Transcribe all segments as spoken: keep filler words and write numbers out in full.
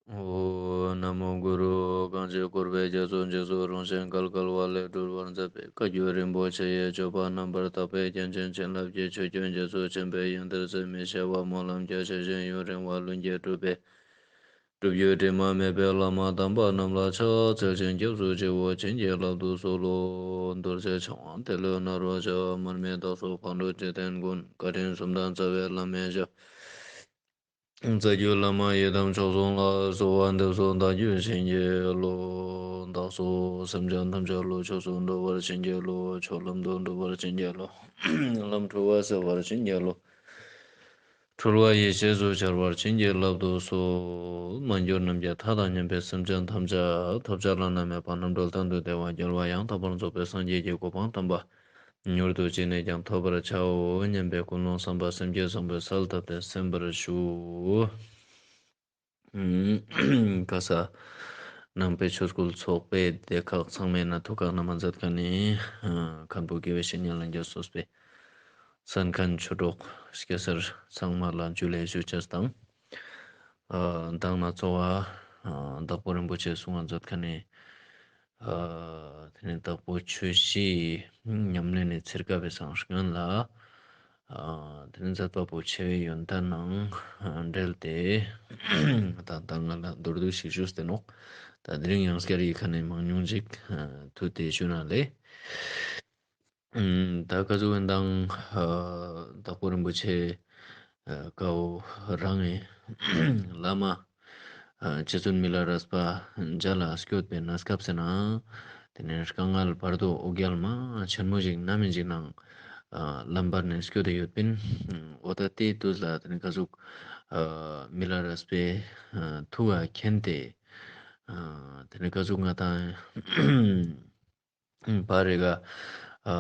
ཨོཾ་ན་མོ་གུ་རུ། གང་ཞིག་འཁོར་བའི་རྒྱ་མཚོ་འཇིགས་སུ་རུང་ཞིང་བརྒལ་དཀའ་བ་ལས་སྒྲོལ་བར་མཛད་པའི་བཀའ་བརྒྱུད་རིན་པོ་ཆེ་ཡི་སྤྱོད་པ་རྣམ་པར་དག་པའི་རྒྱན་ཅན་བྱིན་རླབས་ཀྱི་ཆུ་རྒྱུན་རྒྱ་མཚོ་ཆེན་པོའི་ཡོན་ཏན་ཟད་མི་ཤེས་པ་སྨོན་ལམ་རྒྱ་ཆེ་ཞིང་ཡུན་རིང་བ་ལྷུན་གྱིས་གྲུབ་པའི་སྒྲུབ་བརྒྱུད་དྲི་མ་མེད་པའི་བླ་མ་དམ་པ་རྣམས་ལ་ཕྱག་འཚལ་ཞིང་སྐྱབས་སུ་མཆིའོ། བྱིན་གྱིས་བརླབ་ཏུ་གསོལ་ལོ། རྡོ་རྗེ་འཆང་དབང་ཏེ་ལོ་ནཱ་རོ་ཞབས། མར་མི་དྭགས་པོ་ཕག་གྲུ་འཇིག་རྟེན་མགོན། བཀའ་དྲིན་གསུམ་ལྡན་རྩ་བའི་བླ་མའི་ཞབས། རྩ་བརྒྱུད་བླ་མ་ཡི་དམ་མཆོག་གསུམ་ལ། གསོལ་བ་འདེབས་སོ་བདག་རྒྱུད་བྱིན་གྱིས་རློབས། བདག་སོགས་སེམས་ཅན་ཐམས་ཅད་བློ་ཆོས་སུ་འགྲོ་བར་བྱིན་གྱིས་རློབས། ཆོས་ལམ་དུ་འགྲོ་བར་བྱིན་གྱིས་རློབས། ལམ་འཁྲུལ་བ་སེལ་བར་བྱིན་གྱིས་རློབས། འཁྲུལ་བ་ཡེ་ཤེས་སུ་འཆར་བར་བྱིན་གྱིས་བརླབ་ཏུ་གསོལ། མ་གྱུར་ནམ་མཁའི་མཐའ་དང་མཉམ་པའི་སེམས་ཅན་ཐམས་ཅད་ཐོབ་བྱ་བླ་ན་མེད་པ་རྣམ་གྲོལ་གཏན་དུ་བདེ་བ་རྒྱལ་བ་ཡང་དག་པར་རྫོགས་པའི་སངས་རྒྱས་ཀྱི་གོ་འཕང་དམ་པ་མྱུར་དུ་ཅི་ནས་ཀྱང་ཐོབ་པར་བྱའོ་སྙམ་པའི་ཀུན་སློང་བསམ་པ་སེམས་བསྐྱེད་བཟང་པོའི་གསལ་བཏབ་སྟེ་གསན་པར་ཞུ། ཨུམ། ཁ་ས་ནང་པའི་ཆོས་སྐུལ་ཚོགས་པའི་སྡེ་ཁག་ཚང་མའི་ནང་ཐུགས་ཁག་ན་མ་མཛད་མཁན་ནི་ཨ་མཁན་པོ་དགེ་བའི་བཤེས་གཉེན་ལྷན་རྒྱས་གཙོས་པའི་གསན་མཁན་ཆོས་གྲོགས་སྐྱ་སེར་ཚང་མ་ལ་ཇུ་ལེ་ཞུ་ཅེས་དང་། ཨ་མདང་ནེ་གཙོ་བོ་ཨ་དྭགས་པོ་རིན་པོ་ཆེ་གསུང་ང་མཛད་མཁན་ནི་ཨ་དེ་ནེ་དྭགས་པོ་ཆོས་གཞིས་ཉམས་ལེན་ནི་ཚིར་ཀ་བའི་སང་སྔན་ལ་ཨ་དེ་ནེ་མཛད་པ་པོ་ཆེ་བའི་ཡོན་ཏན་ནང་འབྲེལ་ཏེ་ད་ལྟ་ང་ལ་མདོར་བསྡུས་ཤིག་ཞུས་ཏེ་ནོག། ད་དེ་རིང་ཡང་སྐྱར་ཡི་ཁ་ནེ་མང་ཉུང་ཅིག་ཨ་ཐུག་སྟེ་ཞུ་ན་ལེ། ཨུམ། ད་ཀ་ཟུག་ཡིན་དང་ཨ་དྭགས་པོ་རིན་པོ་ཆེ་ཨ་ཀ་བོ་རང་ངི་བླ་མ་ཨ་རྗེ་བཙུན་མི་ལ་རས་པ་མཇལ་ལ་སྐྱོད་པའི་གནས་སྐབས་སེ་ན་དེ་ནེ་དཀའ་ངལ་བར་དོ་འོ་བརྒྱལ་མ་ཆེན་མོ་ཞིག་ན་མེན་ཞིག་ནང་ཨ་ལམ་བར་ནེ་སྐྱོད་དེ་ཡོད་པིན། འོ་ད་དེའི་དུས་ལ་དེ་ནེ་ཀ་ཟུག་ཨ་མི་ལ་རས་པའི་ཨ་ཐུགས་ཀ་མཁྱེན་ཏེ་ཨ་དེ་ནེ་ཀ་ཟུག་ང་དང་པར་རེ་ག་ཨ་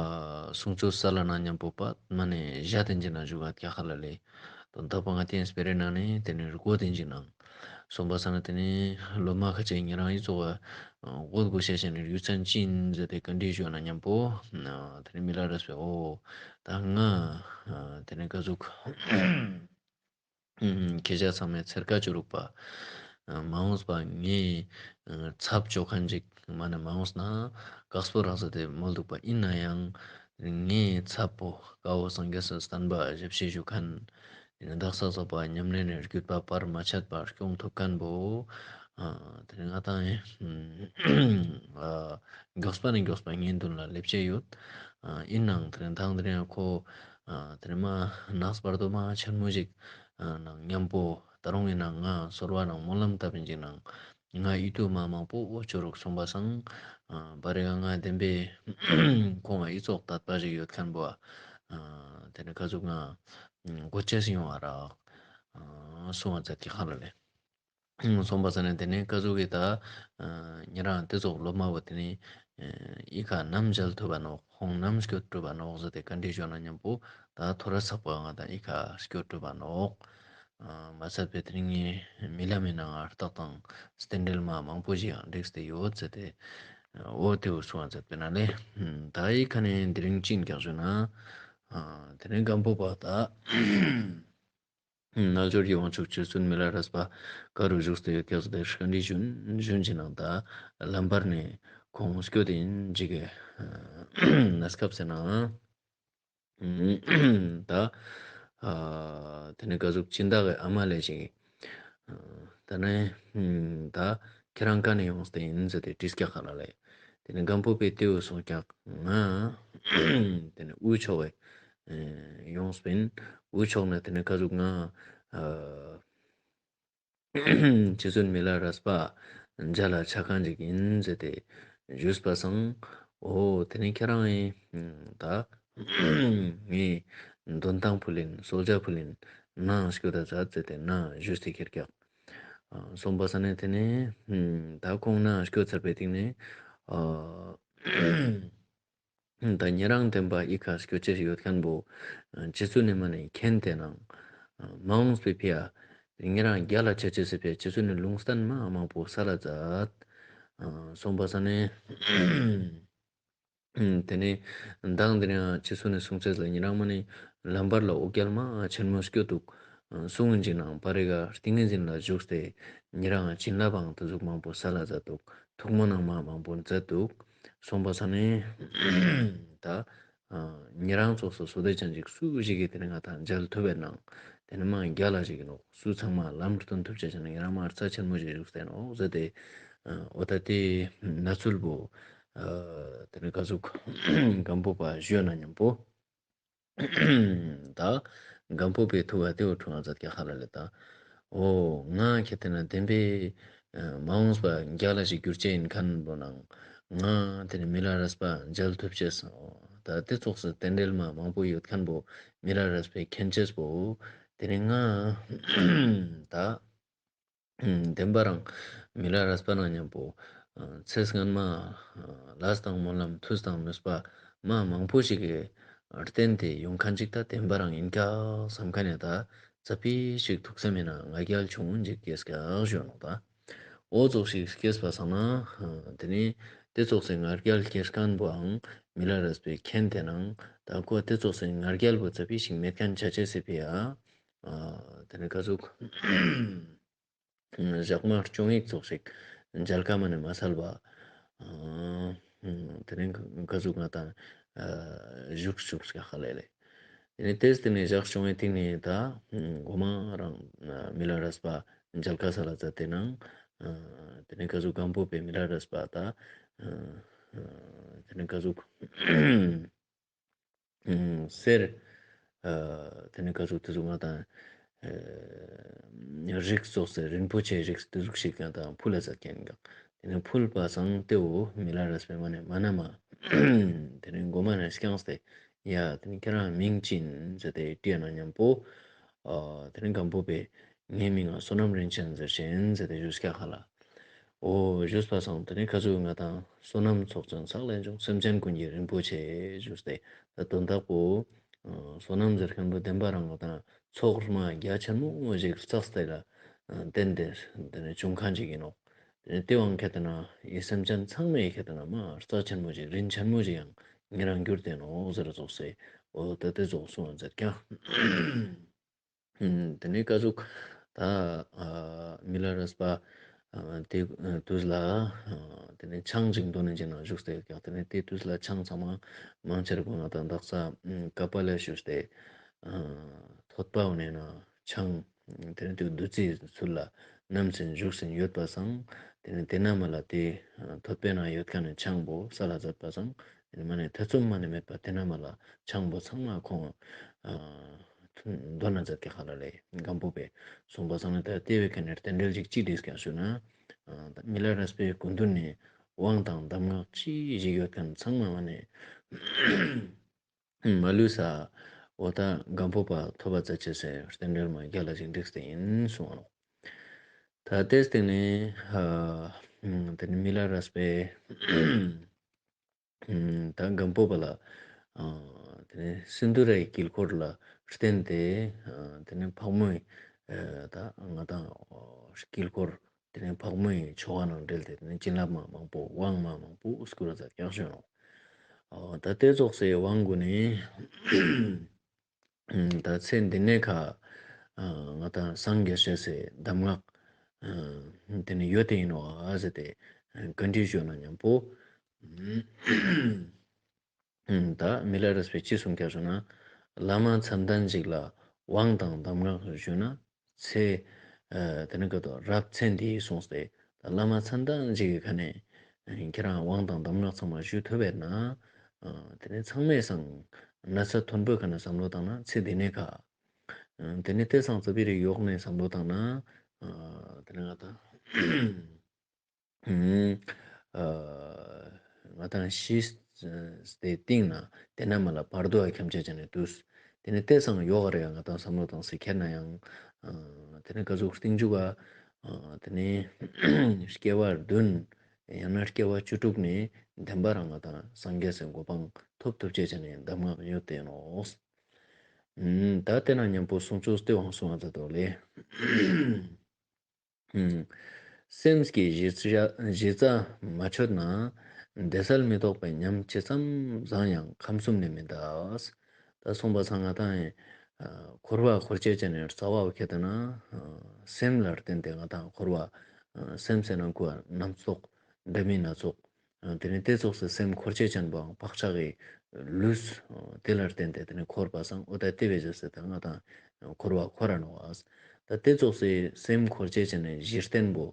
གསུང་ཆོས་སལ་ན་མཉམ་པོ་པ་མ་ནེ་ཞག་དེ་ཅིག་ནང་བཞུགས་ཀ་ཁ་ལ་ལེ། དོན་དག་པོ་ང་དེ་སྤེ་རའི་ནང་ནེ་དེ་ནེ་རུ་ཀོ་དེ་ཅིག་ནང་སོང་པ་སང་ན་དེ་ནེ་སློབ་མ་ཁ་ཅིག་ཉེ་རང་ཡི་ཙོགས་ཨ་འོ་དགོས་ཤེས་ཤིག་ནི་རྒྱུ་མཚན་ཅི་ཡིན་ཟེར་ཏེ་བཀའ་འདྲི་ཞུ་ན་མཉམ་པོ་ཨ་དེ་ནེ་མི་ལ་རས་པས་འོ་ད་ང་ཨ་དེ་ནེ་ཀ་ཟུག་ཁྱེད་ཅག་ཚང་མའི་ཚེར་ཀ་ཅོ་རུག་པ་མ་འོངས་པ་ངའི་ཚབ་ཅོ་མཁན་ཅིག་མ་ནེ་མ་འོངས་ན་དཀགས་པོ་རག་ཟེར་ཏེ་མོལ་འདུག་པ། ཡིན་ནའང་ངའི་ཚབ་པོ་ཀ་བོ་སངས་རྒྱས་སི་བསྟན་པ་ཞབས་ཕྱི་ཞུ་མཁན་དེ་ནེ་དག་ས་ཚགས་པ་ཉམས་ལེན་ནི་བརྒྱུད་པ་བར་མ་ཆད་པ་སྐྱོང་ཐུབ་མཁན་པོ་ཨ་དེ་ནེ་ང་དང་ཨ་མགྱོགས་པ་ནེ་མགྱོགས་པ་ངའི་མདུན་ལ་སླེབས་ཆེ་ཡོད། ཨ་ཡིན་ནའང་དེ་ནེ་དང་དེ་ནེ་ཁོ་ཨ་དེ་ནེ་མ་ནགས་བར་དོ་མ་ཆེན་མོ་ཞིག་ཨ་ནང་མཉམ་པོ་ད་རུང་ཡིན་ན་ང་གསོལ་བ་ནང་སྨོན་ལམ་བཏབ་པིན་ཅིག་ནང་ང་ཡིད་དུ་མ་མང་པོ་འོ་ཅོ་རུག་སོང་པ་སང་ཨ་པར་རེ་ག་ང་བདེན་པའི་ཁོང་ང་ཡི་ཙོགས་དད་པ་ཞིག་ཡོད་མཁན་པོ་ཨ་དེ་ནེ་ཀ་ཟུག་ང་གོ་ཅེས་ཡོང་བ་རག་ཨ་གསུང་བ་མཛད་དེ་ཁ་ལ་ལེ། སོང་པ་ས་ནེ་དེ་ནེ་ཀ་ཟུག་གི་ད་ཨ་ཉེ་རང་དེ་ཙོགས་སློབ་མ་བོ་དེ་ནེ་ཨ་ཡི་ཁ་ནམ་མཇལ་ཐུབ་བ་ནོག། ཁོང་ནམ་སྐྱོད་ཐུབ་བ་ནོག་ཟེར་ཏེ་བཀའ་འདྲི་ཞུ་ན་མཉམ་པོ་ད་ཐོ་རེ་ཚགས་པ་ང་དང་ཡི་ཁ་སྐྱོད་ཐུབ་བ་ནོག། ཨ་མ་ཚད་པའི་དེ་རིང་ངའི་རྨི་ལམ་མི་ནང་ང་རྟགས་དང་རྟེན་འབྲེལ་མ་མང་པོ་ཞིག་ཡང་འགྲིགས་ཏེ་ཡོད་ཟེར་ཏེ་འོ་དེ་བོ་གསུང་བ་མཛད་པིན་ན་ལེ། ད་ཡི་ཁ་ནེ་དེ་རིང་ཅི་ཡིན་ཀྱག་ཞུ་ན་ཨ་དེ་རིང་སྒམ་པོ་པ་ད། རྣལ་འབྱོར་གྱི་དབང་ཕྱུག་རྗེ་བཙུན་མི་ལ་རས་པ་ཀ་རུ་བཞུགས་ཏེ་ཡོད་ཀྱག་ཟེར་ཏེ་བཀའ་འདྲི་ཞུན་ཞུན་ཅིག་ནང་ད་ལམ་བར་ནེ་ཁོང་སྐྱོད་དེ་ཡིན་ཅིག་གི་གནས་སྐབས་སེ་ན་ད་ཨ་དེ་ནེ་ཀ་ཟུག་སྦྱིན་བདག་གི་ཨ་མ་ལེ་ཅིག་ད་ནེ་ད་ཁྱེད་རང་ཀ་ནེ་ཡོངས་ཏེ་ཡིན་ཟེར་ཏེ་དྲིས་ཀྱག་ཁ་ལ་ལེ། དེ་ནེ་སྒམ་པོ་པས་དེ་བོ་གསུངས་ཀྱག་ང་དེ་ནེ་དབུས་ཕྱོགས་པའི་ཡོངས་པིན། དབུས་ཕྱོགས་ནེ་དེ་ནེ་ཀ་ཟུག་ང་ཨ་རྗེ་བཙུན་མི་ལ་རས་པ་མཇལ་ལ་ཆ་མཁན་ཅིག་ཡིན་ཟེར་ཏེ་ཞུས་པ་སང་འོ་དེ་ནེ་ཁྱེད་རང་ངི་ད་ངའི་འདོན་ཐང་ཕུལ་ཡིན་གསོལ་ཇ་ཕུལ་ཡིན་ནང་སྐྱོད་ད་མཛད་ཟེར་ཏེ་ནང་ཞུས་ཏེ་ཁྱེར་ཀྱག། སོང་པ་ས་ནེ་དེ་ནེ་ད་ཁོང་ནང་སྐྱོད་ཚར་བའི་སྟིང་ནེ་ཨ་ད་ཉེ་རང་བདེན་པ་ཡི་ཁ་སྐྱོད་ཅེས་ཡོད་མཁན་པོ་རྗེ་བཙུན་ནི་མ་ནེ་མཁྱེན་ཏེ་ནང་མ་འོངས་པའི་ཕི་ཡ་ཉེ་རང་རྒྱལ་ལ་ཆ་ཅེས་སི་ཕི་ཡ་རྗེ་བཙུན་ནི་ལུང་བསྟན་མ་མང་པོ་སལ་ལ་མཛད། སོང་པ་ས་ནེ་དེ་ནེ་མདང་དེ་རིང་རྗེ་བཙུན་ནི་གསུང་ཅེས་ལ་ཉེ་རང་མ་ནེ་ལམ་བར་ལ་འོ་བརྒྱལ་མ་ཆེན་མོ་སྐྱོད་འདུག། གསུང་ངིན་ཅིག་ནང་པར་རི་ག་ཏིང་ངེ་འཛིན་ལ་བཞུགས་ཏེ་ཉེ་རང་བྱིན་རླབས་འང་ཏེ་ཟུག་མང་པོ་སལ་ལ་མཛད་འདུག། ཐུགས་སྨོན་འང་མ་མང་པོ་མཛད་འདུག། སོང་པ་སང་ནི་ད་ཉེ་རང་ཙོགས་སུ་བསོད་བདེ་ཅན་ཞིག་སུ་ཞིག་གི་ཏེ་ནེ་ང་དང་མཇལ་ཐུབ་པའི་ནང་ཏེ་ནེ་མ་རྒྱལ་ལ་ཞིག་ཨིན་ནོག། སུ་ཚང་མ་ལམ་སྟོན་ཐུབ་ཅེས་ཅན་ཉེ་རང་མ་རྩ་ཆེན་མོ་ཞིག་བཞུགས་ཏེ་ཨིན་ནོག་ཟེར་ཏེ། འོ་ད་ཏེ་ན་ཚུལ་བོ་ཏེ་ནེ་ག་ཟུག་སྒམ་པོ་པ་ཞུ་ན་ཉམ་པོ། ད་སྒམ་པོ་པའི་ཐུགས་ལ་ཏེ་བོ་འཁྲུངས་ས་མཛད་ཀྱག་ཧ་ལ་ལེ། ད་འོ་ང་ཁྱེད་ཏེ་ན་བདེན་པའི་མ་འོངས་པ་རྒྱལ་ལ་ཞིག་གྱུར་ཅེས་ཨིན་ཁན་བོ་ནང་ང་ཏེ་ནེ་མི་ལ་རས་པ་མཇལ་ཐུབ་ཅེས། ད་ཏེ་ཙོགས་སུ་རྟེན་འབྲེལ་མ་མང་པོ་ཡོད་ཁན་བོ་མི་ལ་རས་པའི་མཁྱེན་ཅེས་པོ་ཏེ་ནེ་ང་ད་བདེན་པ་རང་མི་ལ་རས་པ་ནང་ཉམ་པོ་ཚེ་སྔན་མ་ལས་དང་སྨོན་ལམ་མཐུ་དང་ནུས་པ་མ་མང་པོ་ཞིག་གི་རྟེན་ཏེ་ཡོང་ཁན་ཅིག་ད་བདེན་པ་རང་ཨིན་ཀྱག་སམ་ཁན་ཡང་ད་ཙ་པིག་ཞིག་ཐུགས་སེམས་ཨིན་ན་ང་རྒྱལ་ཆུང་ངུན་ཞིག་སྐྱེས་ཀྱག་ཞུ་ནོག། ད་འོ་ཙོགས་ཤིག་སྐྱེས་པ་སང་ན་ཏེ་ནེ་ཏེ་ཙོགས་སེ་ང་རྒྱལ་སྐྱེས་ཁན་བོའང་མི་ལ་རས་པའི་མཁྱེན་ཏེ་ནང་ད་ཁོ་ཏེ་ཙོགས་སེ་ང་རྒྱལ་བོ་ཙ་པིག་ཞིག་མེད་ཁན་ཆ་ཅེས་སི་ཕི་ཡ། ཏེ་ནེ་ག་ཟུག་ཞག་མ་བཅོ་ལྔ་ཙོགས་ཤིག་མཇལ་ཁ་མ་ནེ་མ་སལ་བ། ཏེ་ནེ་ག་ཟུག་ང་དང་བཞུགས་བཞུགས་ཀྱག་ཧ་ལ་ལེ། ཏེ་ནེ་ཏེས་ཏེ་ནེ་ཞག་བཅོ་ལྔའི་སྟིང་ནེ་ད་གོ་མ་རང་མི་ལ་རས་པ་མཇལ་ཁ་སལ་ལ་མཛད་དེ་ནང་ཏེ་ནེ་ག་ཟུག་སྒམ་པོ་པའི་མི་ལ་རས་པ་ད་ཏེ་ནེ་ག་ཟུག་གསེར། ཏེ་ནེ་ག་ཟུག་ཏེ་ཟུག་ང་དང་རིགས་ཙོགས་སེ་རིན་པོ་ཆེའི་རིགས་ཏེ་ཟུག་ཞིག་ང་དང་ཕུལ་ལ་མཛད་ཁན་ཀྱག། ཏེ་ནེ་ཕུལ་བ་སང་ཏེ་བོ་མི་ལ་རས་པའི་མ་ནེ་མ་ན་མ་ཏེ་ནེ་གོ་མ་ནེ་སྐྱངས་ཏེ་ཡ་ཏེ་ནེ་ཁྱེད་རང་མིང་ཅི་ཨིན་ཟེར་ཏེ་དྲིས་ན་ཉམ་པོ་ཏེ་ནེ་སྒམ་པོ་པས་ངའི་མིང་ང་བསོད་ནམས་རིན་ཆེན་ཟེར་ཅེས་ཨིན་ཟེར་ཏེ་ཞུས་ཀྱག་ཧ་ལ། འོ་ཞུས་པ་སང་ཏེ་ནེ་ག་ཟུག་ང་དང་བསོད་ནམས་ཚོགས་ཅན་ཕྱག་ལས་འབྱུང་སེམས་ཅན་ཀུན་གྱི་རིན་པོ་ཆེ་ཞུས་ཏེ་ད་དོན་དག་པོ་བསོད་ནམས་ཟེར་ཁན་བོ་བདེན་པ་རང་ང་དང་ཚོགས་མ་རྒྱ་ཆེན་མོ་ཞིག་བསགས་ཏེ་ལ་བརྟེན་ཏེ་ཏེ་ནེ་བྱུང་ཁན་ཅིག་ཨིན་ནོག། ཏེ་ནེ་ཏེ་བོའང་ཁྱེད་ཏེ་ན་ཡི་སེམས་ཅན་ཚང་མའི་ཁྱེད་ཏེ་ན་མ་རྩ་ཆེན་མོ་ཞིག་རིན་ཆེན་མོ་ཞིག་ཡང་ཉེ་རང་གྱུར་ཏེ་ཨིན་ནོག་ཟེར་ཙོགས་སེ་འོ་ད་ཏེ་ཙོགས་གསུངས་མཛད་ཀྱག། ཏེ་ནེ་ག་ཟུག་ད་མི་ལ་རས་པ་ཏེ་དུས་ལ་ཏེ་ནེ་ཆང་ཅིག་འདོན་ནེ་ཅིག་ནང་བཞུགས་ཏེ་ཡོད་ཀྱག། ཏེ་ནེ་ཏེ་དུས་ལ་ཆང་ཚང་མ་མང་ཆེ་རིགས་ང་དང་དག་ས་ཀ་པ་ལ་ཞུས་ཏེ་ཐོད་པ་འོ་ནེ་ན་ཆང་ཏེ་ནེ་ཏེ་བདུད་རྩིའི་ཚུལ་ལ་བསྣམས་སེ་བཞུགས་སེ་ཡོད་པ་སང་ཏེ་ནེ་ཏེ་ན་མ་ལ་ཏེ་ཐོད་པའི་ནང་ཡོད་ཁན་ནི་ཆང་བོ་སལ་ལ་མཛད་པ་སང་ཏེ་ནེ་མ་ནེ་ཐེ་ཚོམ་མ་ནེ་མེད་པ་ཏེ་ན་མ་ལ་ཆང་བོ་ཚང་མ་ཁོང་འདོན་ན་མཛད་ཀྱག་ཧ་ལ་ལེ། སྒམ་པོ་པས་གསུངས་པ་སང་ན་ད་ཏེ་བོའི་ཁ་ནེ་རྟེན་འབྲེལ་ཅིག་ཅི་འདྲེས་ཀྱག་ཞུ་ན་མི་ལ་རས་པའི་སྐུ་མདུན་ནེ་དབང་དང་གདམས་ངག་ཅི་ཞིག་ཡོད་ཁན་ཚང་མ་མ་ནེ་མ་ལུས་ས་འོ་ད་སྒམ་པོ་པ་ཐོབ་པ་མཛད་ཅེས་སི་རྟེན་འབྲེལ་མ་རྒྱལ་ལ་ཞིག་འགྲིགས་ཏེ་ཨིན་གསུངས་ནོག། ད་ཏེ་སྟིང་ནེ་ཏེ་ནེ་མི་ལ་རས་པའི་ད་སྒམ་པོ་པ་ལ་ཏེ་ནེ་སིནྡྷུ་རའི་དཀྱིལ་འཁོར་ལ་བརྟེན་ཏེ་ཏེ་ནེ་ཕག་མོའི་ད་ང་དང་དཀྱིལ་འཁོར་ཏེ་ནེ་ཕག་མོའི་ཆོ་ག་ནང་འབྲེལ་ཏེ་ཏེ་ནེ་བྱིན་རླབས་མ་མང་པོ་དབང་མ་མང་པོ་བསྐུར་ར་མཛད་ཀྱག་ཞུ་ནོག། ད་ཏེ་ཙོགས་སེ་དབང་གུན་ནི་ད་ཚེ་འདི་ནེ་ཁ་ང་དང་སངས་རྒྱས་ཤེས་སི་གདམས་ངག་ཏེ་ནེ་ཡོད་དེ་ཨིན་ནོག་ཟེར་ཏེ་བཀའ་འདྲི་ཞུ་ན་ཉམ་པོ། ད་མི་ལ་རས་པས་ཅི་གསུངས་ཀྱག་ཞུ་ན་བླ་མ་མཚན་ལྡན་ཞིག་ལ་དབང་དང་གདམས་ངག་ཞུ་ན་ཚེ་ཏེ་ནེ་ག་ཏོ་རབ་ཚེ་འདིའི་གསུངས་ཏེ་ད་བླ་མ་མཚན་ལྡན་ཞིག་གི་ཁ་ནེ་ཁྱེད་རང་དབང་དང་གདམས་ངག་ཚང་མ་ཞུ་ཐུབ་པས་ན་ཏེ་ནེ་ཚང་མའི་སང་ན་ཚ་མཐོན་པོའི་ཁ་ནེ་བསམ་བློ་བཏང་ན་ཚེ་འདི་ནེ་ཁ་ཏེ་ནེ་ཏེ་སང་ཙ་པིག་རེ་ཡོག་ནེ་བསམ་བློ་བཏང་ན་ཏེ་ནེ་ང་དང་ཨ་ང་དང་ཤི་སྟེ་སྟིང་ནེ་ཏེ་ན་མ་ལ་བར་དོ་ཡ་ཁྱམས་ཆེ་ཆ་ནེ་དུས་ཏེ་ནེ་ཏེ་སང་ཡོག་རེ་ང་དང་བསམ་བློ་བཏང་སེ་ཁྱེར་ན་ཡང་ཨ་ཏེ་ནེ་ག་ཟུག་རྟིང་མཇུག་ག་ཨ་ཏེ་ནེ་སྐྱེ་བ་བདུན་ཡང་ན་སྐྱེ་བ་བཅུ་དྲུག་ནེ་བདེན་པ་རང་ང་དང་སངས་རྒྱས་སི་གོ་འཕང་ཐོབ་ཐུབ་ཅེས་ཅན་ནི་གདམས་ངག་ཡོད་དེ་ནོག། ཨ་ད་ཏེ་ན་ཉམ་པོ་གསུང་ཆོས་ཏེ་བོ་གསུང་བ་མཛད་དོ་ལེ། ཨ་སེམས་ཀྱི་གཞི་རྩ་གཞི་རྩ་མ་ཆོད་ན། བདེ་གསལ་མི་རྟོག་པའི་ཉམས་ཇི་ཙམ་བཟང་ཡང་ཁམས་གསུམ་ནི་མི་འདའ། ད་གསུངས་པ་སང་ང་དང་ འཁོར་བ་འཁོར་ཅེས་ཅན་ནི་རྩ་བ་བོ་ཁྱེར་ཏེ་ན་སེམས་ལ་བརྟེན་ཏེ་ང་དང་འཁོར་བ་སེམས་སི་ནང་ཁུ་བ་རྣམ་རྟོག་འདྲ་མིན་སྣ་ཚོགས། ཨ་དེ་ནས་དེ་ཙོགས་སི་སེམས་འཁོར་ཅེས་ཅན་པོའང་བག་ཆགས་ཀྱི་ལུས་དེ་ལ་བརྟེན་ཏེ་དེ་ནས་འཁོར་བ་སང་འོ་ད་དེ་བས་ཟེར་ཏེ་ང་དང་འཁོར་བ་འཁོར་ར་ནོག་ཨ། ད་དེ་ཙོགས་སི་སེམས་འཁོར་ཅེས་ཅན་ནི་གཞི་རྟེན་པོ་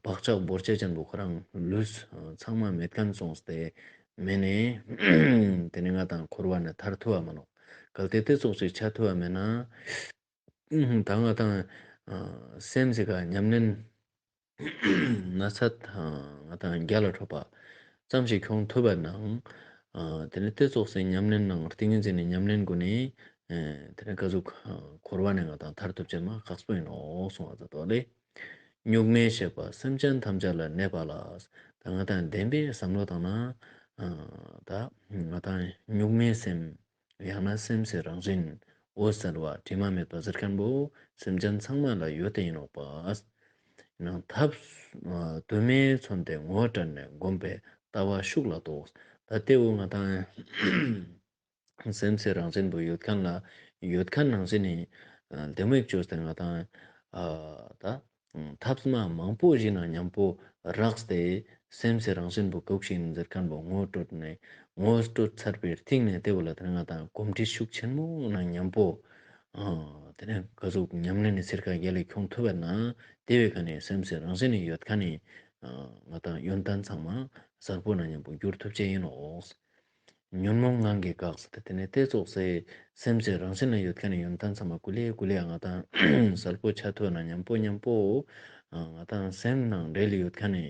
བག་ཆགས་བོར་ཅེས་ཅན་པོ་ཁོ་རང་ལུས་ཚང་མ་མེད་མཁན་སོང་སྟེ་མེད་ནས་དེ་ནས་ང་དང་འཁོར་བ་ནས་ཐར་ཐུབ་བ་མ་ནོག་གལ་ཏེ་དེ་ཙོགས་སི་ཆ་ཐུབ་བ་མེད་ན། ད་ང་དང་སེམས་སི་ཀ་ཉམས་ལེན་ན་ཚད་ང་དང་རྒྱལ་ལ་འཕྲོག་པ་ཙམ་ཞིག་ཁྱོང་ཐུབ་པ་ནང་། དེ་ནས་དེ་ཙོགས་སི་ཉམས་ལེན་ནང་ཏིང་ངེ་འཛིན་ནི་ཉམས་ལེན་གུན་ནི་དེ་ནས་ག་ཟུག་འཁོར་བ་ནས་ང་དང་ཐར་ཐུབ་ཅེས་མ་ཁག་པོ་ཡིན་ནོག་གསུངས་པ་ད་དོ་ལེ། གཉུག་མའི་ཤེས་པ་སེམས་ཅན་ཐམས་ཅད་ལ་གནས་པ་ལ། ད་ང་དང་བདེན་པའི་བསམ་བློ་བཏང་ན་ད་ང་དང་གཉུག་མའི་སེམས། ཡང་ན་སེམས་སི་རང་བཞིན་འོད་གསལ་བ་དྲི་མ་མེད་པ་ཟེར་མཁན་པོ་སེམས་ཅན་ཚང་མ་ལ་ཡོད་དེ་ཡིན་ནོག་པ། ཡང་ཐབས་དུ་མས་མཚོན་ཏེ་ངོ་སྤྲད་ནས་བསྒོམས་པས་ལྟ་བ་ཤུགས་ལ་རྟོགས། ད་དེ་བོ་ང་དང་སེམས་སི་རང་བཞིན་པོ་ཡོད་མཁན་ལ་ཡོད་མཁན་ནང་བཞིན་ནི་ལྡེ་མིག་བཅོས་ཏེ་ང་དང་ད་ཐབས་མ་མང་པོ་ཞིག་ནང་མཉམ་པོ་རགས་ཏེ་སེམས་སི་རང་བཞིན་པོ་ག་ཟུག་ཞིག་ཡིན་ཟེར་མཁན་པོ་ངོ་སྤྲོད་ནས་ངོ་སྤྲོད་ཚར་བའི་རྟིང་ནས་དེ་བོ་ལ་དེ་ནས་ང་དང་གོམས་འདྲིས་ཤུགས་ཆེན་མོ་ནང་མཉམ་པོ་དེ་ནས་ག་ཟུག་ཉམས་ལེན་ནི་ཚིར་ཁ་རྒྱལ་ལ་ཁྱོང་ཐུབ་པ་ན་དེ་བས་ཀ་ནས་སེམས་སི་རང་བཞིན་ནི་ཡོད་མཁན་ནི་ང་དང་ཡོན་ཏན་ཚང་མ་གསལ་པོ་ནང་མཉམ་པོ་འགྱུར་ཐུབ་ཅེས་ཡིན་ནོག་ཉོན་མོངས་ངང་གིས་འགགས་ཟེར་ཏེ་དེ་ནས་དེ་ཙོགས་སི་སེམས་སི་རང་བཞིན་ལ་ཡོད་མཁན་ནི་ཡོན་ཏན་ཚང་མ་ཀུ་ལེ་ཀུ་ལེ་ང་དང་གསལ་པོ་ཆ་ཐུབ་ན་མཉམ་པོ་མཉམ་པོ་ང་དང་སེམས་ནང་འབྲེལ་ཡོད་མཁན་ནི་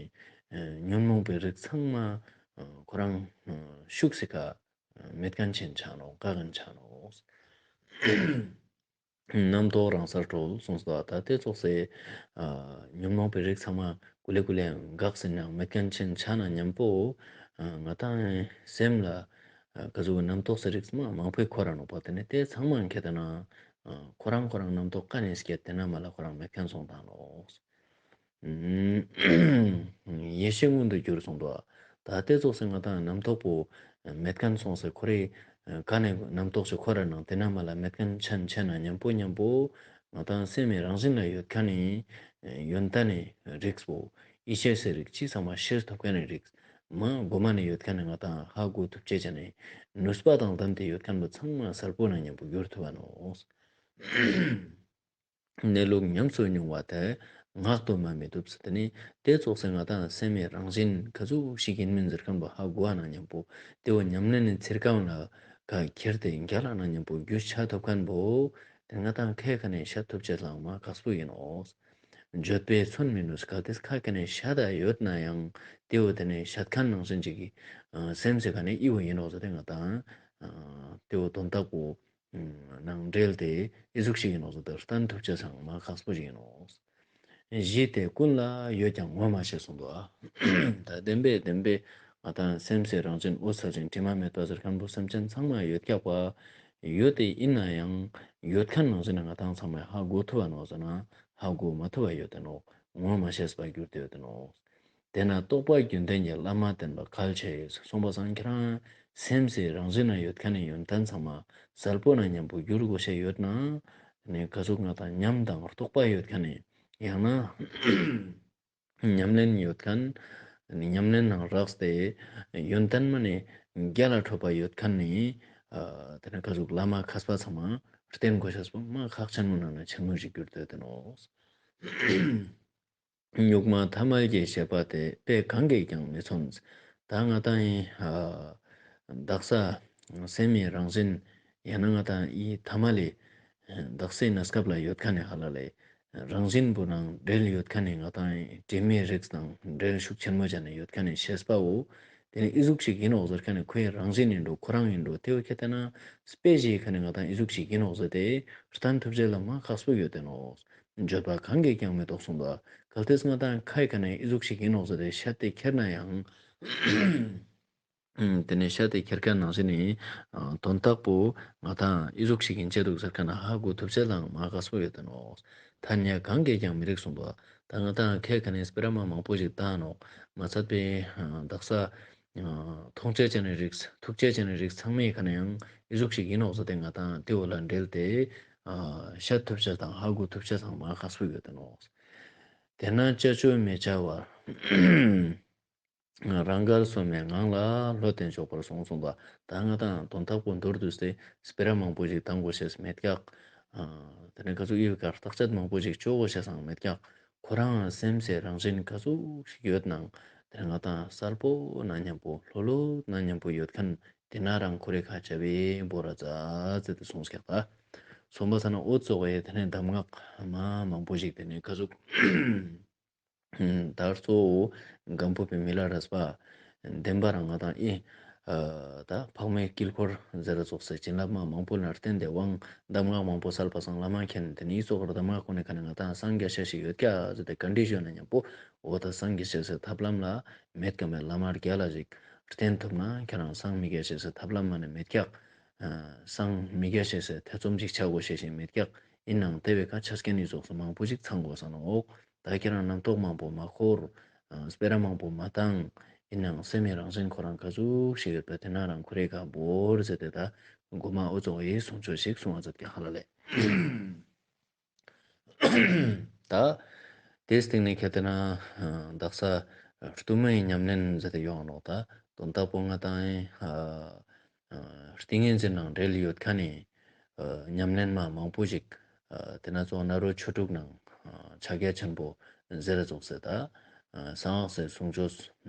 ཉོན་མོངས་པའི་རིགས་ཚང་མ་ཁོ་རང་ཤུགས་སི་ཀ་མེད་མཁན་ཆེན་ཆ་ནོག་འགག་མཁན་ཆ་ནོག་རྣམ་རྟོག་རང་སར་གྲོལ་གསུངས་སོ། ད་དེ་ཙོགས་སི་ཉོན་མོངས་པའི་རིགས་ཚང་མ་ཀུ་ལེ་ཀུ་ལེ་འགག་ཟིན་ནང་མེད་མཁན་ཆེན་ཆ་ན་མཉམ་པོ་ང་དང་སེམས་ལ་ག་ཟུག་རྣམ་རྟོག་སི་རིགས་མ་མང་པོའི་འཁོར་ར་ནོག་པ། དེ་ནས་དེ་ཚང་མ་ཁྱེར་ཏེ་ན་ཁོ་རང་ཁོ་རང་རྣམ་རྟོག་ཀ་ནས་སྐྱེད་དེ་ན་མ་ལ་ཁོ་རང་མེད་མཁན་སོང་དང་ནོག་ཡེ་ཤེས་མངོན་དུ་གྱུར་གསུངས་འདུག་ད་དེ་ཙོགས་སི་ང་དང་རྣམ་རྟོག་པོ་མེད་མཁན་སོང་སེ་ཁོ་རེ་ཀ་ནས་རྣམ་རྟོག་ཞིག་འཁོར་ར་ནང་དེ་ན་མ་ལ་མེད་མཁན་ཆ་ན་མཉམ་པོ་མཉམ་པོ་ང་དང་སེམས་སི་རང་བཞིན་ལ་ཡོད་མཁན་ནི་ཡོན་ཏན་ནི་རིགས་པོ་ཡེ་ཤེས་སི་རིགས་ཅི་ཚང་མ་ཤེས་ཐུབ་མཁན་ནི་རིགས་མ་གོ་མ་ནས་ཡོད་མཁན་ནི་ང་དང་ཧ་གོ་ཐུབ་ཅེས་ཅན་ནི་ནུས་པ་དང་ལྡན་ཏེ་ཡོད་མཁན་པོ་ཚང་མ་གསལ་པོ་ནང་མཉམ་པོ་གྱུར་ཐུབ་བ་ནོག་གནས་ལུགས་ཉམས་སུ་མྱོང་བ་དེ་ངག་ཏུ་སྨྲ་མི་བཏུབ་ཟེར་ཏེ་ནི་དེ་ཙོགས་སེ་ང་དང་སེམས་སི་རང་བཞིན་ག་ཟུག་ཞིག་ཡིན་མིན་ཟེར་མཁན་པོ་ཧ་གོ་བ་ནང་མཉམ་པོ་དེ་བོ་ཉམས་ལེན་ནི་ཚིར་ཁ་ལ་ཁྱེར་ཏེ་རྒྱལ་ལ་ནང་མཉམ་པོ་རྒྱུ་ཆ་ཐོབ་མཁན་པོ་དེ་ང་དང་ཁ་ཁ་ནས་བཤད་ཐུབ་ཅེས་ལའང་མ་ཁག་པོ་ཡིན་ནོག་བརྗོད་པས་མཚོན་མི་ནུས། གལ་ཏེ་ཁ་ཁ་ནས་བཤད་ད་ཡོད་ན་ཡང་དེ་བོ་དེ་ནས་བཤད་མཁན་ནང་བཞིན་ཅིག་གི་སེམས་སི་ཁ་ནས་ཨི་བོ་ཡིན་ནོག་ཟེར་ཏེ་ང་དང་དེ་བོ་དོན་དག་པོ་ནང་འབྲེལ་ཏེ་ཨི་ཟུག་ཞིག་ཡིན་ནོག་ཟེར་ཏེ་བསྟན་ཐུབ་ཅེས་ཚང་མ་ཁག་པོ་ཞིག་ཡིན་ནོག་གཞི་དེ་ཀུན་ལ་ཡོད་ཀྱང་ངོ་མ་ཤེས་གསུངས་འདུག་ད་བདེན་པས་བདེན་པས་ང་དང་སེམས་སི་རང་བཞིན་འོད་གསལ་ཞིང་དྲི་མ་མེད་པ་ཟེར་མཁན་པོ་སེམས་ཅན་ཚང་མ་ཡོད་ཀྱག་པ་ཡོད་དེ་ཡིན་ན་ཡང་ཡོད་མཁན་ནང་བཞིན་ང་དང་ཚང་མས་ཧ་གོ་ཐུབ་བ་ནོག་ཟེར་ན་ཧ་གོ་མ་ཐུབ་བ་ཡོད་དེ་ནོག་ངོ་མ་ཤེས་པ་གྱུར་ཏེ་ཡོད་དེ་ནོག་དེས་ན་རྟོགས་པ་རྒྱུན་ལྡན་གྱི་བླ་མ་བསྟེན་པ་གལ་ཆེ་ཡོད་གསུངས་པ་སང་ཁྱེད་རང་སེམས་སི་རང་བཞིན་ན་ཡོད་མཁན་ནི་ཡོན་ཏན་ཚང་མ་གསལ་པོ་ནང་མཉམ་པོ་གྱུར་དགོས་ཤེས་ཡོད་ན་ནི་ག་ཟུག་ང་དང་ཉམས་དང་རྟོགས་པ་ཡོད་མཁན་ནི་ཡང་ན་ཉམས་ལེན་ཡོད་མཁན་ཉམས་ལེན་ནང་རགས་ཏེ་ཡོན་ཏན་མ་ནི་རྒྱལ་ལ་འཕྲོད་པ་ཡོད་མཁན་ནི་དེ་ནི་ག་ཟུག་བླ་མ་མཁས་པ་ཚང་མ་བསྟེན་དགོས་ཤེས་པོ་མ་ཁག་ཆེན་མོ་ནང་ནས་ཆེན་མོ་ཞིག་གྱུར་ཏེ་ཡོད་དེ་ནོག་གཉུག་མ་ཐ་མལ་གྱི་ཤེས་པ་དེ་དཔེ་གང་གིས་ཀྱང་མི་མཚོན། ད་ང་དང་ཡིན་དག་ས་སེམས་སི་རང་བཞིན་ཡང་ན་ང་དང་ཡི་ཐ་མལ་ལི་དག་སའི་གནས་སྐབས་ལ་ཡོད་མཁན་ནི་ཧ་ལ་ལས་རང་བཞིན་པོ་ནང་འབྲེལ་ཡོད་མཁན་ནི་ང་དང་དྲི་མའི་རིགས་དང་འབྲེལ་ཤུགས་ཆེན་མོ་བྱས་ནས་ཡོད་མཁན་ནི་ཤེས་པ་བོ་དེ་ནི་ཨི་ཟུག་ཞིག་ཡིན་ནོག་ཟེར་མཁན་ནི་ཁོའི་རང་བཞིན་ཡིན་འགྲོ་ཁོ་རང་ཡིན་འགྲོ་དེ་བོ་ཁྱེད་ལྟ་ན་དཔེ་ཞིག་མཁན་ནི་ང་དང་ཨི་ཟུག་ཞིག་ཡིན་ནོག་ཟེར་ཏེ་བསྟན་ཐུབ་ཅེས་ལ་མ་ཁག་པོ་ཡོད་དེ་ནོག་བརྗོད་པ་གང་གིས་ཀྱང་མི་ཐོགས་གསུངས་པ། གལ་ཏེ་ང་དང་ཁ་ཁ་ནས་ཨི་ཟུག་ཞིག་ཡིན་ནོག་ཟེར་ཏེ་བཤད་དེ་ཁྱེར་ན་ཡང་། དེ་ནས་བཤད་དེ་ཁྱེར་མཁན་ནང་བཞིན་ནི་དོན་དག་པོ་ང་དང་ཨི་ཟུག་ཞིག་ཡིན་ཆེ་འདུག་ཟེར་མཁན་ཧ་གོ་ཐུབ་ཅེས་ལའང་མ་ཁག་པོ་ཡོད་དེ་ནོག་ཐ་སྙད་གང་གིས་ཀྱང་མི་རིགས་གསུངས་པ། ད་ང་དང་ཁ་ཁ་ནས་སྤེ་ར་མ་མང་པོ་ཞིག་བཏང་ནོག་མ་ཚད་པའི་དག་ས་མཐོང་ཆ་ཅན་ནི་རིགས་ཐུག་ཆ་ཅན་ནི་རིགས་ཚང་མའི་ཁ་ནས་ཡང་ཨི་ཟུག་ཞིག་ཡིན་ནོག་ཟེར་ཏེ་ང་དང་དེ་བོ་ལ་འབྲེལ་ཏེ་ ཨ་ཤད་ཐུབ་ཅེས་དང་ཧ་གོ་ཐུབ་ཅེས་ཚང་མ་ཁག་པོ་ཡོད་དེ་ནོག། དེ་ན་ཅ་ཅོ་མི་བྱ་བར་རང་དགར་སོ་མའི་ངང་ལ་བློ་བརྟན་ཆོག་པར་སོང་གསུངས་པ། ད་ང་དང་དོན་དག་པོ་མདོར་བསྡུས་ཏེ་སྤེ་ར་མང་པོ་ཞིག་བཏང་དགོས་ཤེས་མེད་ཀྱག། ཨ་དེ་ནས་ཁ་ཚུགས་ཨི་བི་ཀ་བརྟག་དཔྱད་མང་པོ་ཞིག་ཅོ་དགོས་ཤེས་སང་མེད་ཀྱག། ཁོ་རང་སེམས་སི་རང་བཞིན་ཁ་ཚུགས་ཤིག་ཡོད་ནང་དེ་ནས་ང་དང་གསལ་པོ་ན་མཉམ་པོ་ལྷོད་ལྷོད་ན་མཉམ་པོ་ཡོད་མཁན་དེ་ན་རང་ཁོ་རེ་ཁ་ཆ་བའི་བོ་ར་ཙ་ཙེ་དེ་སོང་ཀྱག་ད། སོང་པ་ས་ན་འོ་ཙོགས་ཡེ་དེ་ནས་གདམས་ངག་མ་མང་པོ་ཞིག་དེ་ནས་ཁ་ཚུགས། ད་གཙོ་བོ་སྒམ་པོ་པའི་མི་ལ་རས་པ་བདེན་པ་རང་ང་དང་ཨི་ཨ་ད་འཕགས་མའི་དཀྱིལ་འཁོར་ཟེར་ར་ཙོགས་སེ་བྱིན་རླབས་མ་མང་པོ་ལ་བརྟེན་ཏེ་དབང་གདམས་ངག་མང་པོ་སལ་པ་སང་བླ་མ་མཁྱེན་དེ་ནི་ཨི་ཙོགས་གདམས་ངག་ཁོ་ནས་ཁ་ནས་ང་དང་སངས་རྒྱས་ཤེས་ཤིག་ཡོད་ཀྱག་ཟེར་ཏེ་ག་འདྲི་ཞུ་ན་མཉམ་པོ་འོ་ད་སངས་རྒྱས་ཤེས་སི་ཐབས་ལམ་ལ་མེད་ཀ་མེད་བླ་མ་རྒྱལ་ལ་ཞིག་བརྟེན་ཐུབ་ན་ཁྱེད་རང་སངས་མི་རྒྱས་ཤེས་སི་ཐབས་ལམ་མ་ནས་མེད་ཀྱག། ཨ་སངས་མི་རྒྱས་ཤེས་སི་ཐེ་ཚོམ་ཞིག་ཆ་དགོས་ཤེས་ཤིག་མེད་ཀྱག། ཨིན་ནང་དེ་བས་ཀ་ཆ་རྐྱེན་ནི་ཙོགས་སུ་མང་པོ་ཞིག་ཚང་དགོས་ས་ནོག། ད་ཁྱེད་རང་རྣམ་རྟོག་མང་པོ་མ་འཁོར། ཨ་སྤེ་ར་མང་པོ་མ་བཏང་། ཨིན་ནང་སེམས་མི་རང་བཞིན་ཁོ་རང་ཁ་ཚུགས་ཤིག་ཡོད་པ་དེ་ན་རང་ཁོ་རེ་ཁ་བོར་ཟེར་ཏེ་ད་མགོ་མ་འོ་ཙོགས་ཡི་གསུང་ཆོས་ཤིག་གསུང་བ་ཛད་ཀྱག་ཧ་ལ་ལེ། ད་དེ་སྟེང་ནས་ཁྱེད་དེ་ན་ཨ་དག་ས་སྟོད་སྨད་ཉམས་ལེན་ཟེར་ཏེ་ཡོང་ནོག། ད་དོན་དག་པོ་ང་དང་ཨ་ཨ་ཏིང་ངེ་འཛིན་ནང་འབྲེལ་ཡོད་མཁན་ནི་ཨ་ཉམས་ལེན་མ་མང་པོ་ཞིག་ཨ་དེ་ན་ཙོགས་ནཱ་རོ་ཆོས་དྲུག་ནང་ཨ་ཕྱག་རྒྱ་ཆེན་པོ་ཟེར་ར་ཙོགས་སེ་ད་ཨ་གསང་སྔགས་སི་གསུང་ཆོས་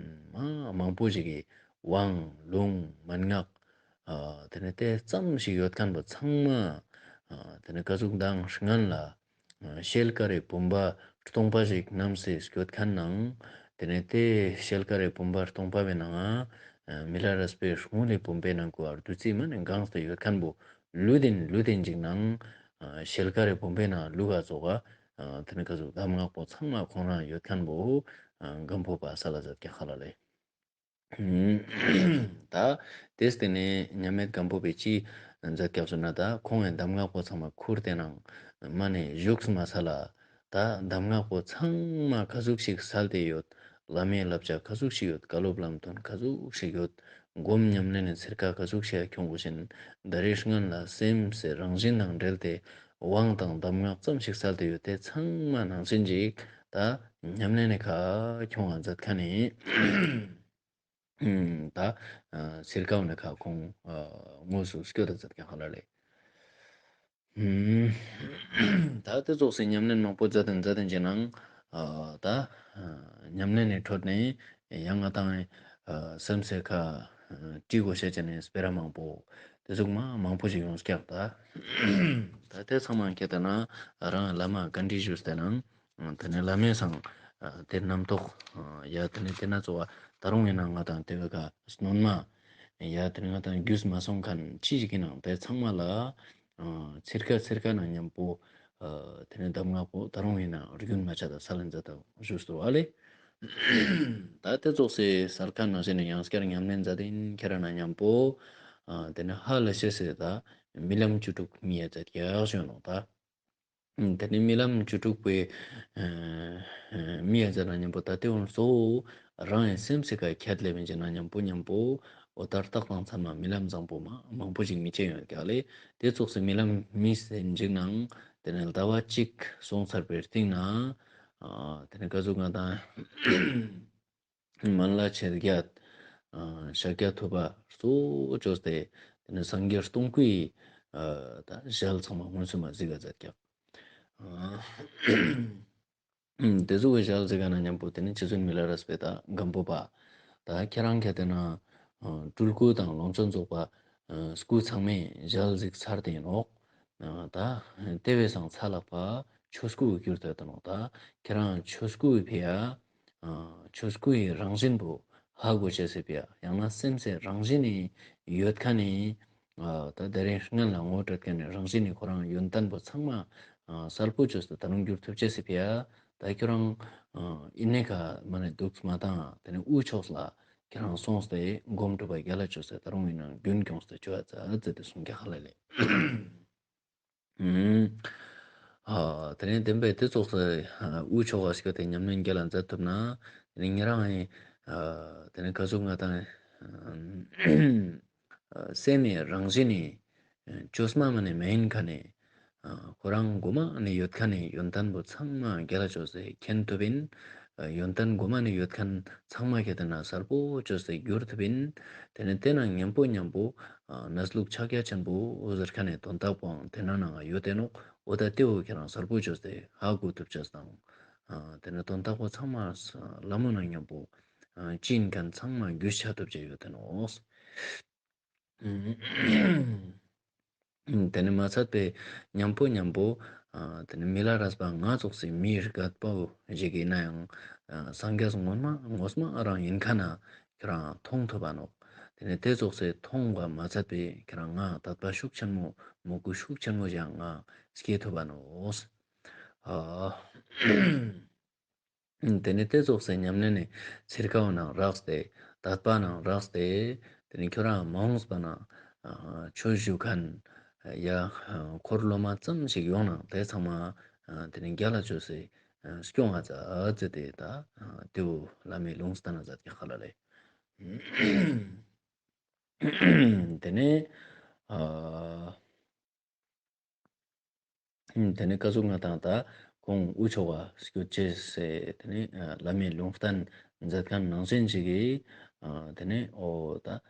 མ་མང་པོ་ཞིག་གི་དབང་ལུང་མན་ངག་ཨ་དེ་ནས་དེ་ཙམ་ཞིག་ཡོད་མཁན་པོ་ཚང་མ་ཨ་དེ་ནས་ཀ་ཟུག་མདང་སྔན་ལ་ཨ་ཤེལ་དཀར་རི་བུམ་པ་སྟོང་པ་ཞིག་བསྣམས་སེ་སྐྱོད་མཁན་ནང་དེ་ནས་དེ་ཤེལ་དཀར་རི་བུམ་པ་སྟོང་པ་བའི་ནང་ཨ་མི་ལ་རས་པའི་སྔོན་ལི་བུམ་པའི་ནང་གུ་ཨ་བདུད་རྩི་མ་ནས་གང་སྟེ་ཡོད་མཁན་པོ་ལུས་ལྡན་ལུས་ལྡན་ཅིག་ནང་ཨ་ཤེལ་དཀར་རི་བུམ་པའི་ནང་ལུས་ག་ཙོགས་ཨ་དེ་ནས་ཀ་ཟུག་གདམས་ངག་པོ་ཚང་མ་ཁོང་རང་ཡོད་མཁན་པོ་ཨ་སྒམ་པོ་པ་ས་ལ་ཛད་ཀྱག་ཧ་ལ་ལེ། ད་དེ་སྟེང་ནས་མཉམ་མེད་སྒམ་པོ་པའི་ཅི་ཛད་ཀྱག་ཟེར་ན་ད་ཁོང་ངི་གདམས་ངག་པོ་ཚང་མ་ཁུར་ཏེ་ནང་མ་ནས་བཞུགས་མ་ས་ལ་ད་གདམས་ངག་པོ་ཚང་མ་ཀ་ཟུག་ཞིག་སལ་ཏེ་ཡོད། བླ་མའི་བསླབ་བྱ་ཀ་ཟུག་ཞིག་ཡོད། བཀའ་སློབ་ལམ་སྟོན་ཀ་ཟུག་ཞིག་ཡོད། སྒོམ་ཉམས་ལེན་ནི་ཚིར་ཁ་ཀ་ཟུག་ཞིག་ཁྱོང་དགོས་ཤེས་ད་རེས་སྔན་ལ་སེམས་སི་རང་བཞིན་དང་འབྲེལ་ཏེ་དབང་དང་གདམས་ངག་ཙམ་ཞིག་སལ་ཏེ་ཡོད། དེ་ཚང་མ་ནང་བཞིན་ཅིག་ད་ཉམས་ལེན་ནི་ཁ་ཁྱོང་ང་ཛད་མཁན་ནི་ད་ཚིར་ཁ་བོ་ནི་ཁ་ཁོང་དངོས་སུ་སྐྱོད་ད་ཛད་མཁན་ཧ་ལ་ལེ། ད་དེ་ཙོགས་སི་ཉམས་ལེན་མང་པོ་ཛད་དེ་ཛད་དེ་ཅིག་ནང་ད་ཉམས་ལེན་ནི་ཁྲོད་ནས་ཡང་ང་དང་སེམས་སི་ཁ་དྲི་དགོས་ཤེས་ཅན་ནི་སྤེ་ར་མང་པོ་དེ་ཟུག་མ་མང་པོ་ཞིག་ཡོང་ཀྱག་ད། ད་དེ་ཚང་མ་ཁྱེད་དེ་ན་རང་བླ་མ་ག་འདྲི་ཞུས་ཏེ་ནང་དེ་ནས་བླ་མའི་སང་དེ་རྣམ་རྟོག་ཡ་དེ་ནས་དེ་ན་ཙོགས་ད་རུང་ཡིན་ན་ང་དང་དེ་བས་ཀ་སྣོན་མ་ཡ་དེ་ནས་ང་དང་རྒྱུས་མ་སོང་མཁན་ཅི་ཞིག་ཡིན་ནང་དེ་ཚང་མ་ལ་ཨ་ཚིར་ཁ་ཚིར་ཁ་ནང་མཉམ་པོ་ཨ་དེ་ནས་གདམས་ངག་པོ་ད་རུང་ཡིན་ན་རྒྱུན་མ་ཆད་ད་སལ་ལེན་ཛད་ད་ཞུས་ཏོ་ཨ་ལེ། ད་དེ་ཙོགས་སི་སལ་མཁན་ནང་བཞིན་ནི་ཡང་སྐྱར་ཉམས་ལེན་ཛད་དེ་ཡིན་ཁྱེད་རང་ནང་མཉམ་པོ་ཨ་དེ་ནས་ཧ་ལས་ཤེས་སི་ད་རྨི་ལམ་བཅུ་དྲུག་རྨི་ཡ་ཛད་ཀྱག་ཞུ་ནོག་ད། དེ་ནས་རྨི་ལམ་བཅུ་དྲུག་པོའི་ཨ་རྨི་ཡ་ཛད་ན་མཉམ་པོ་ད་དེ་འོང་གཙོ་བོ་རང་ཡང་སེམས་སི་ཁ་ཁྱད་ལས་མིན་ཅིག་ན་མཉམ་པོ་མཉམ་པོ་འོ་ད་རྟགས་དང་མཚན་མ་རྨི་ལམ་བཟང་པོ་མ་མང་པོ་ཞིག་རྨི་ཅེས་ཡོད་ཀྱག་ལེ། དེ་ཙོགས་སི་རྨི་ལམ་རྨིས་ཏེ་ཅིག་ནང་དེ་ནས་ཟླ་བ་གཅིག་སོང་ཚར་བའི་རྟིང་ན་ཨ་དེ་ནས་ཀ་ཟུག་ང་དང་མཎྜལ་ཆེར་བརྒྱད་ཨ་ཤཱཀྱ་ཐུབ་པ་གཙོ་བོ་བཅོས་ཏེ་དེ་ནས་སངས་རྒྱས་སྟོང་སྐུའི་ཨ་ད་ཞལ་ཚང་མ་མངོན་སུམ་མ་གཟིགས་ཀ་ཛད་ཀྱག། ཨ་དེ་ཟུག་གི་ཞལ་གཟིགས་ཀ་ནང་མཉམ་པོ་དེ་ནས་རྗེ་བཙུན་མི་ལ་རས་པའི་ད་སྒམ་པོ་པ་ད་ཁྱེད་རང་ཁྱེད་དེ་ན་ཨ་སྤྲུལ་སྐུ་དང་ལོངས་སྤྱོད་རྫོགས་པ་ཨ་སྐུ་ཚང་མའི་ཞལ་གཟིགས་ཚར་ཏེ་ཡིན་ནོག། ཨ་ད་དེ་བས་སང་ཚ་ལག་པ་ཆོས་སྐུ་གྱུར་ཏེ་ཡོད་ནོག། ད་ཁྱེད་རང་ཆོས་སྐུའི་ཕི་ཡ་ཨ་ཆོས་སྐུའི་རང་བཞིན་པོ་ཧ་གོ་ཅེས་སི་ཕི་ཡ་ཡང་ན་སེམས་སི་རང་བཞིན་ནི་ཡོད་མཁན་ནི་ཨ་ད་དེ་རིང་སྔན་ལ་ངོ་སྤྲོད་མཁན་ནི་རང་བཞིན་ནི་ཁོ་རང་ཡོན་ཏན་པོ་ཚང་མ་ཨ་གསལ་པོ་བཅོས་ཏེ་ད་རུང་འགྱུར་ཐུབ་ཅེས་སི་ཕི་ཡ་ད་ཁྱོད་རང་ཨ་ཨི་ནེ་ཁ་མ་ནེ་འདུག་མ་བཏང་དེ་ནས་དབུས་ཕྱོགས་ལ་ཁྱེད་རང་སོང་སྟེ་སྒོམ་སྒྲུབ་པ་རྒྱལ་ལ་བཅོས་ཏེ་ད་རུང་ཡིན་ན་རྒྱུན་སྐྱོངས་ཏེ་བཅོ་ཡ་ཙ་ཙེ་དེ་གསུང་རྒྱ་ཧ་ལ་ལེ། ཨ་དེ་ནས་བདེན་པའི་དེ་ཙོགས་སུ་དབུས་ཕྱོགས་ལ་སྐྱོད་དེ་ཉམས་ལེན་རྒྱལ་ལ་མཛད་ཐུབ་ན་དེ་ནས་ཉེ་རང་ཨ་དེ་ནས་ག་ཟུག་ང་དང་སེམས་ནི་རང་བཞིན་ནི་བཅོས་མ་མ་ནེ་མེན་ཁ་ནས་ ཁོ་རང་གོ་མ་ནེ་ཡོད་ཁན་ནི་ཡོན་ཏན་པོ་ཚང་མ་རྒྱལ་ལ་ཅོས་ཏེ་མཁྱེན་ཐུབ་ཨིན། ཡོན་ཏན་གོ་མ་ནེ་ཡོད་ཁན་ཚང་མ་ཁྱེར་ཏེ་ན་སལ་པོ་ཅོས་ཏེ་གྱུར་ཐུབ་ཨིན། ཏེ་ནེ་ཏེ་ན་ཉམ་པོ་ཉམ་པོ་ཨ་གནས་ལུགས་ཕྱག་རྒྱ་ཆེན་པོ་ཟེར་ཁན་ནི་དོན་དག་པོའང་ཏེ་ན་ནང་ཡོད་དེ་ནོག། འོ་ད་ཏེ་བོ་ཁྱེ་རང་སལ་པོ་ཅོས་ཏེ་ཧ་གོ་ཐུབ་ཅེས་དང་། ཨ་ཏེ་ནེ་དོན་དག་པོ་ཚང་མ་ལ་མོ་ནང་ཉམ་པོ་ཨ་ཅི་ཨིན་ཁན་ཚང་མ་རྒྱུས་ཆ་ཐུབ་ཅེས་ཡོད་དེ་ནོག། ཏེ་ནེ་མ་ཚད་པའི་ཉམ་པོ་ཉམ་པོ་ཨ་ཏེ་ནེ་མི་ལ་རས་པ་ང་ཙོགས་སི་མིའི་རྒད་པོ་ཞིག་ཨིན་ནའང་ཨ་སངས་རྒྱས་ངོ་མ་ངོ་མ་རང་ཨིན་ཁན་ན་ཁྱེ་རང་མཐོང་ཐུབ་བ་ནོག། ཏེ་ནེ་ཏེ་ཙོགས་སི་མཐོང་བ་མ་ཚད་པའི་ཁྱེ་རང་ང་དད་པ་ཤུགས་ཆེན་མོ་མོས་གུས་ཤུགས་ཆེན་མོ་ཞིག་ང་སྐྱེ་ཐུབ་བ་ནོག། ཨ་ཏེ་ནེ་ཏེ་ཙོགས་སི་ཉམས་ལེན་ནི་ཚིར་ཀ་བོ་ནང་རགས་ཏེ་དད་པ་ནང་རགས་ཏེ་ཏེ་ནེ་ཁྱོ་རང་མ་འོངས་པ་ན་ཨ་ཆོས་ཞུ་ཁན་ཡ་འཁོར་ལོ་མ་ཙམ་ཞིག་ཡོང་ནའང་ཏེ་ཚང་མ་ཨ་ཏེ་ནེ་རྒྱལ་ལ་ཅོས་ཏེ་ཨ་སྐྱོང་ང་ཛད་ཟེར་ཏེ་ད་ཨ་ཏེ་བོ་བླ་མའི་ལུང་བསྟན་ན་ཛད་ཀྱག་ཧ་ལ་ལེ། ཏེ་ནེ་ཨ་ཏེ་ནེ་ཀ་ཟུག་ང་དང་ད་ཁོང་དབུ་ཆོ་ག་སྐྱོད་ཅེས་སི་ཏེ་ནེ་ཨ་བླ་མའི་ལུང་བསྟན་ཛད་ཁན་ནང་བཞིན་ཅིག་གི་ཨ་ཏེ་ནེ་འོ་ད་ཨ་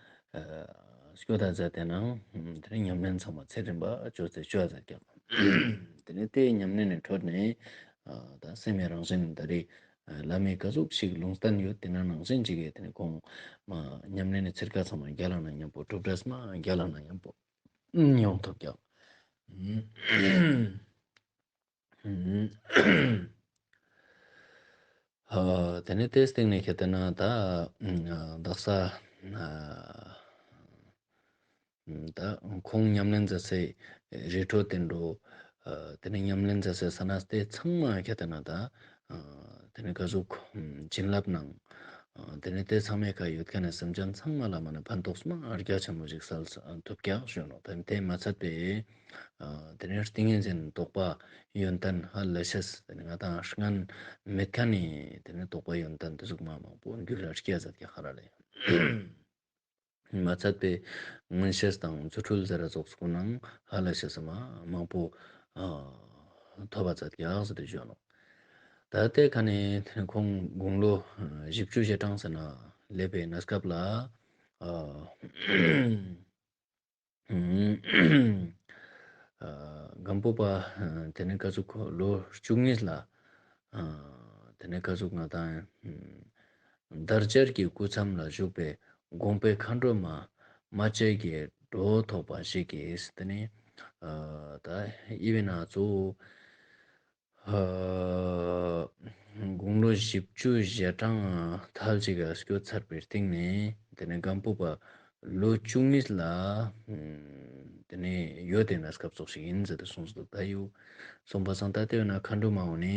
སྐྱོད་ད་ཛད་དེ་ནང་ཏེ་ནེ་ཉམས་ལེན་ཚང་མ་ཚེ་རིམ་པ་ཅོས་ཏེ་ཅོ་ཛད་ཀྱག། ཏེ་ནེ་ཏེ་ཉམས་ལེན་ནི་ཁྲོད་ནེ་ཨ་ད་སེམས་ཡི་རང་བཞིན་ད་རེ་ཨ་བླ་མའི་ཀ་ཟུག་ཞིག་ལུང་བསྟན་ཡོད་ཏེ་ན་ནང་བཞིན་ཅིག་གི་ཏེ་ནེ་ཁོང་མ་ཉམས་ལེན་ནི་ཚིར་ཀ་ཚང་མ་རྒྱལ་ལ་ནང་ཉམ་པོ་གྲུབ་འབྲས་མ་རྒྱལ་ལ་ནང་ཉམ་པོ་ཡོང་ཐུབ་ཀྱག། ཨ་ཏེ་ནེ་ཏེའི་སྟེང་ནེ་ཁྱེར་ཏེ་ན་ད་ཨ་དག་ས་ཨ་ད་ཁོང་ཉམས་ལེན་ཛད་སའི་རི་ཁྲོད་དེ་འགྲོ་ཨ་ཏེ་ནེ་ཉམས་ལེན་ཛད་སའི་ས་ན་ཏེ་ཚང་མ་ཁྱེར་ཏེ་ན་ད་ཨ་ཏེ་ནེ་ཀ་ཟུག་བྱིན་རླབས་ནང་ཨ་ཏེ་ནེ་ཏེ་ཚང་མའི་ཁ་ཡོད་ཁན་ནི་སེམས་ཅན་ཚང་མ་ལ་མ་ནེ་ཕན་ཐོགས་མ་རྒྱ་ཆེན་མོ་ཞིག་སལ་ཐུབ་ཀྱག་ཞུ་ནོག། ཏེ་ནེ་ཏེ་མ་ཚད་པའི་ཨ་ཏེ་ནེ་ཏིང་ངེ་འཛིན་རྟོགས་པ་ཡོན་ཏན་ཧ་ལས་ཤེས་ཏེ་ནེ་ང་དང་སྔན་མེད་ཁན་ནི་ཏེ་ནེ་རྟོགས་པ་ཡོན་ཏན་ཏེ་ཟུག་མ་མང་པོ་རྒྱུད་ལ་སྐྱེ་ཛད་ཀྱག་ཧ་ལ་ལེ། མ་ཚད་པའི་མངོན་ཤེས་དང་རྫུ་འཕྲུལ་ཟེར་ར་ཙོགས་སྐུ་ནང་ཧ་ལས་ཤེས་མ་མང་པོ་ཨ་ཐོབ་པ་ཛད་ཀྱག་ཟེར་ཏེ་ཞུ་ནོག། ད་ཏེ་ཁ་ནེ་ཁོང་དགུང་ལོ་བཞི་བཅུ་ཞེ་གྲངས་ཟེར་ན་ལེབས་པའི་གནས་སྐབས་ལ་ཨ་ཨ་སྒམ་པོ་པ་ཏེ་ནེ་ཀ་ཟུག་ལོ་བཅུ་གཉིས་ལ་ཨ་ཏེ་ནེ་ཀ་ཟུག་ང་དང་ཨ་འདར་བྱེད་ཀྱི་སྐུ་མཚམས་ལ་བཞུགས་པའི་དགོངས་པའི་མཁའ་འགྲོ་མ་མ་བཅས་ཀྱི་གྲོགས་ཐོགས་པ་ཞིག་གིས་ཏེ་ནེ་ཨ་ད་ཨི་བེ་ན་ཙོ་ཨ་དགུང་ལོ་བཞི་བཅུ་ཞེ་གྲངས་ཐལ་ཅིག་ག་སྐྱོད་ཚར་བའི་སྟིང་ནེ་ཏེ་ནེ་སྒམ་པོ་པ་ལོ་བཅུ་གཉིས་ལ་ཨ་ཏེ་ནེ་ཡོད་དེ་ན་སྐབས་ཙོགས་ཤིག་ཨིན་ཟེར་ཏེ་གསུངས་སོ། ད་ཡུ་གསུངས་པ་སང་ད་ཏེ་ན་མཁའ་འགྲོ་མ་འོ་ནི་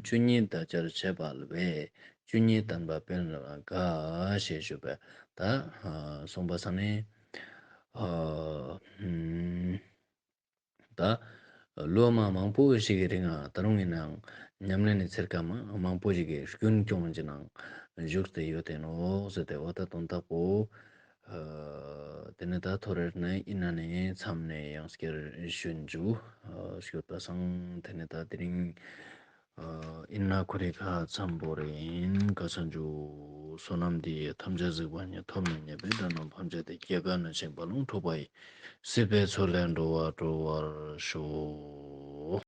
བཅུ་གཉིས་ད་ཅར་བྱེད་པ་ལ་བས་བཅུ་གཉིས་བསྟན་པ་སྤེལ་ལ་དགའ་ཞེས་ཞུས་པས། ད་ཨ་གསུངས་པ་སང་ནི་ཨ་ཨ་ད་ལོ་མ་མང་པོ་ཞིག་གི་རིང་ང་ད་རུང་ཨིན་ནའང་ཉམས་ལེན་ནི་ཚིར་ཀ་མ་མང་པོ་ཞིག་གི་རྒྱུན་སྐྱོང་ཅིག་ནང་བཞུགས་ཏེ་ཡོད་དེ་ནོག་ཟེར་ཏེ་འོ་ད་དོན་དག་པོ་ཨ་ཏེ་ནེ་ད་ཐོ་རེ་ནེ་ཨིན་ན་ནེ་མཚམས་ནེ་ཡང་སྐྱར་ཞུན་ཇུ་ཨ་ཞུ་ད་སང་ཏེ་ནེ་ད་དེ་རིང་ཨ་ཨིན་ན་ཁོ་རེ་ཁ་ཚམ་པོ་རེ་ཨིན། ཀ་ས་ཇུ། བསོད་ནམས་འདི་ཡིས་ཐམས་ཅད་གཟིགས་པ་ཉིད། ཐོབ་ནས་ཉེས་པའི་དགྲ་རྣམས་ཕམ་བྱས་ཏེ། སྐྱེ་རྒ་ན་འཆིའི་རྦ་ཀློང་འཁྲུགས་པ་ཡི། སྲིད་པའི་མཚོ་ལས་འགྲོ་བ་སྒྲོལ་བར་ཤོག།